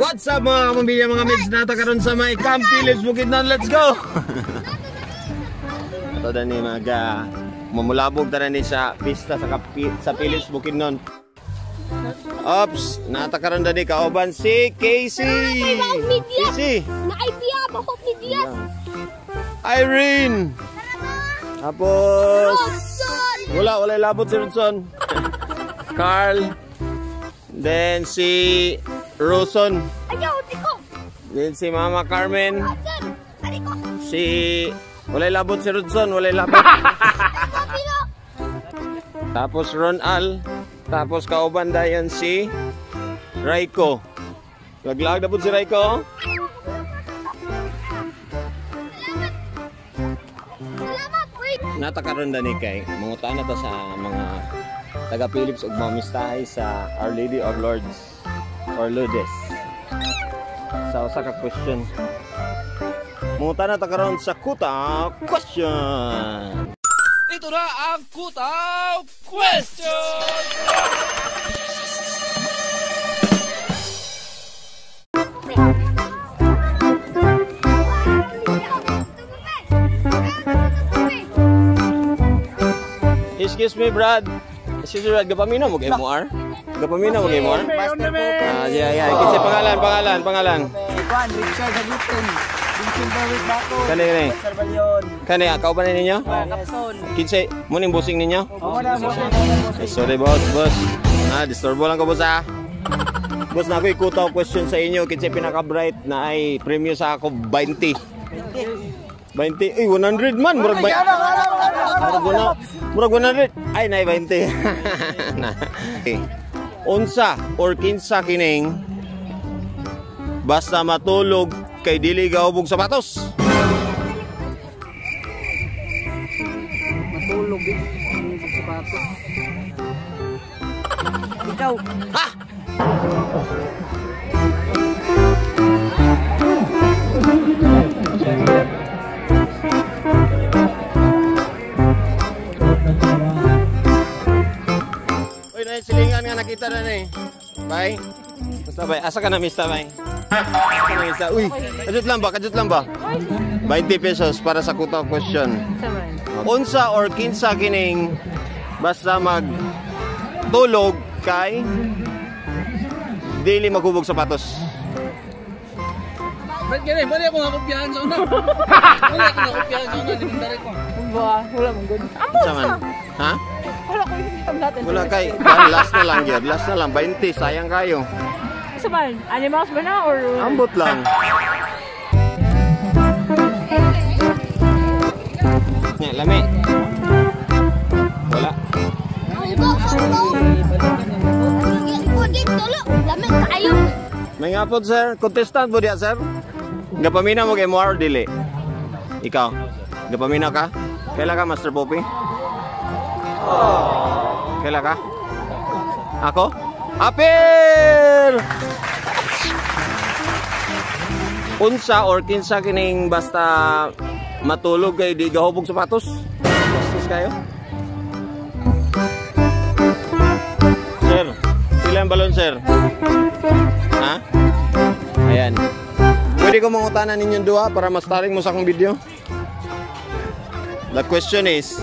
What's up, mga kapamilya, mga meds nata karon sa may Camp Phillips, Bukidnon. Let's go! Ito na ni mag mamulabog ta ni sa pista sa Phillips, Bukidnon. Ops, nata karon dani kauban si Casey. Casey. Na-idea ba ko medyas? Irene. Tapos wala labot si Rodson. Carl. Then si Roson. Ayaw, di ko. Then si Mama Carmen. Rodson, ari ko. Si walay labot si Rodson, walay labot. Tapos Ron Al. Tapos kauban dayon si Raiko. Laglag na po si Raiko. Salamat, wait. Nata karon dani kay mangutan na ta sa mga taga Phillips ug mamistahay sa Our Lady of Lourdes or Lourdes. Sa usa ka question. Mangutan na ta karon sa Kuta Question. Ito na ang Kutaw Question! Excuse me, Brad. Excuse me, Brad. Gapamina mo kay MR? Gapamina mo kay MR? Ah, yeah. Kinsa pangalan? Juan, Richard Hagutin. Vincent Berwick Bato. Kani. Sir Balyon. Kani, kauban ni ninyo? Kapson. Kinsa mo ning busing ninyo? Oo na, boss. Eh, sorry, boss, boss. Ah, disturbo lang ko, boss, ah. Boss, na ako ikutaw question sa inyo. Kinsa pinaka-bright na ay premyo sa ako 20. 20. Ay, 100 man. Murag ba? Murag 100. Ay, na 20. Na. Okay. Unsa or kinsa kining basta matulog kay dili gahubog sapatos? Matulog eh. Matulog sapatos. Ikaw. Ha? Uy, na silingan nga nakita na ni. Bye. Basta bay, asa ka na mista bay? Asa ka na mista? Uy, kajut lang ba? 20 pesos para sa Kuta Question. Unsa or kinsa kining basta mag tulog kay dili maghubog sapatos? Ba't gani? Mali ako nakopyahan sa una. Mali ako nakopyahan sa una. Elementary ko. Ba, wala mong good. Unsa man? Ha? Wala ko yung natin. Wala kay last na lang gyud. Last na lang 20, sayang kayo. Sa man, animals ba na or Ambot lang. Nya, lami. Wala. May nga po, sir. Contestant mo diya, sir. Gapamina mo kay MR or dili? Ikaw. Gapamina ka? Kaila ka, Master Poppy? Kaila ka? Ako? Apir! Unsa or kinsa kining basta matulog kay di gahubog sapatos? Bastos kayo? Sir, pila ang balon, sir? Ha? Ayan. Pwede ko mangutanan ninyong duha para mas-starring mo sa akong video? The question is,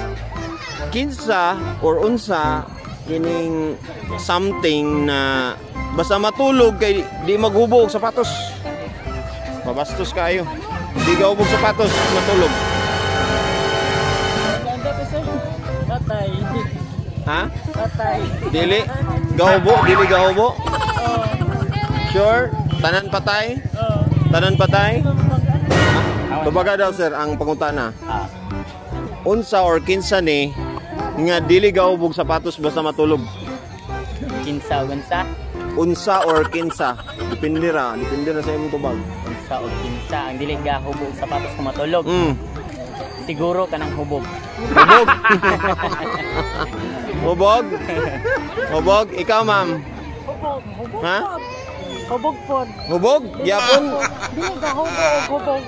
kinsa or unsa kining something na basta matulog kay di maghubog sapatos? Mabastos kayo. Di gahubog sapatos, matulog. Patay. Ha? Patay. Dili? Gahubo? Dili gahubo? Sure? Tanan patay? Tanan patay? Tubaga daw, sir, ang pangutana. Unsa or kinsa ni nga dili gahubog sapatos basta matulog? Kinsa o unsa? Unsa or kinsa? Depende ra sa imong tubag. Unsa o kinsa ang dili gahubog sapatos kung matulog? Siguro kanang hubog. Hubog. Hubog? Hubog? Ikaw, ma'am? Hubog? Hubog. Ha? Hubog po. Hubog? Yapon? Dili gahubog, hubog.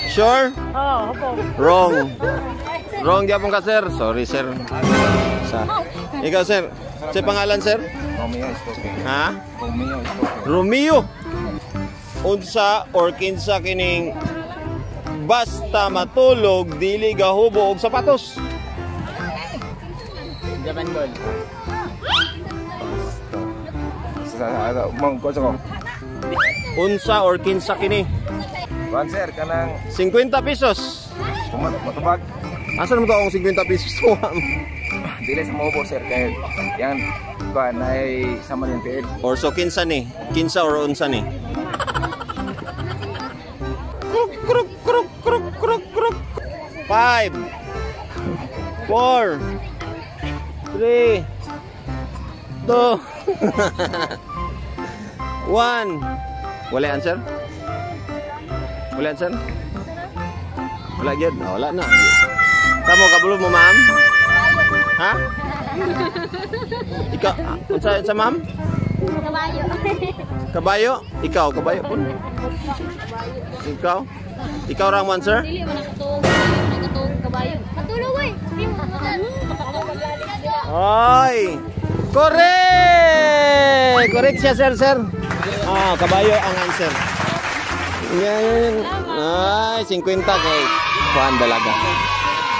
Sure? Oh, hubog. Wrong. Wrong gyapon ka, sir. Sorry, sir. Sa. Ikaw, sir. Sa pangalan, sir? Romeo Estoque. Ha? Romeo Estoque. Romeo. Unsa or kinsa kining basta matulog dili gahubo og sapatos? Japan goal. Sa mong ko sa ko. Unsa or kinsa kini? Kuan sir, kanang 50 pesos. matubag. Asa naman to akong 50 pesos? Dili sa mobo sir kay yan kuan ay sama yung tiil. Or so kinsa ni? Kinsa or unsa ni? Kruk kruk kruk kruk kruk kruk. 5 4 3 2 1. Wala answer? Wala answer? Wala gyud? Ah, wala na. Kamo kabulo mo, ma'am? Ha? Ikaw, ah, unsa unsa, ma'am? Kabayo. Kabayo? Ikaw, kabayo po. Ikaw? Ikaw ra ang answer? Dili man nakatuong, dili man nakatuong kabayo. Matulog oy. Di mo Ay! Correct! Correct siya, sir, sir. Ah, kabayo ang answer. Yan. Ay, 50 kay Juan Dalaga.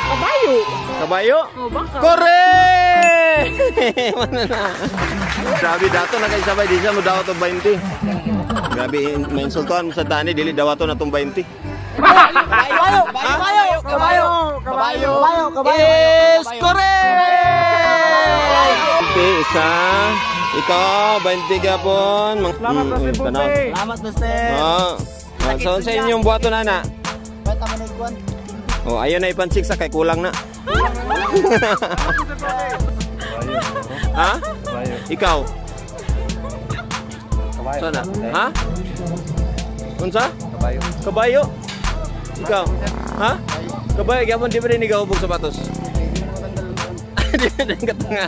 Kabayo. Kabayo? Oh, baka. Correct! Mana na. Sabi dato na kay sabay di siya mo daw to 20. Grabe, mainsultuhan mo sa dani dili daw ato na tong 20. Kabayo! Kabayo! Kabayo! Kabayo! Kabayo! Is correct! 20, isa. Ikaw, 20 gapon. Salamat, Master Bumpy. Salamat, Master. Ah. Ah, so, sa inyong buhaton, ana? Oh, ayaw na ipansik sa kay kulang na. Ha? Kabayo. Ikaw? Kabayo. Sana? Ha? Unsa? Kabayo. Kabayo? Ikaw? Ha? Kabayo, gyapon di ba rin ikaw sapatos? Di ba rin katanga?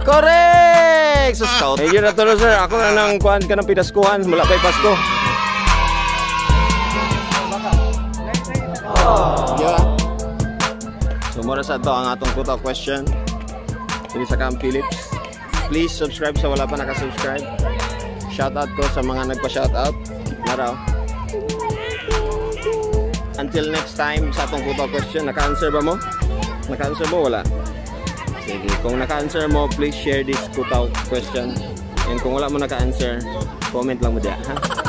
Correct! So, scout. Eh, yun na to, sir. Ako na nang kuhan ka ng pinaskuhan. Mula pa'y Pasko. Yeah. So, mura sa to ang atong kuta question. Diri sa Camp Phillips. Please subscribe sa wala pa nakasubscribe. Shoutout ko sa mga nagpa-shoutout. Naraw. Until next time sa atong kuta question, naka-answer ba mo? Naka-answer mo? Wala. Sige, kung naka-answer mo, please share this kuta question. And kung wala mo naka-answer, comment lang mo diya, ha?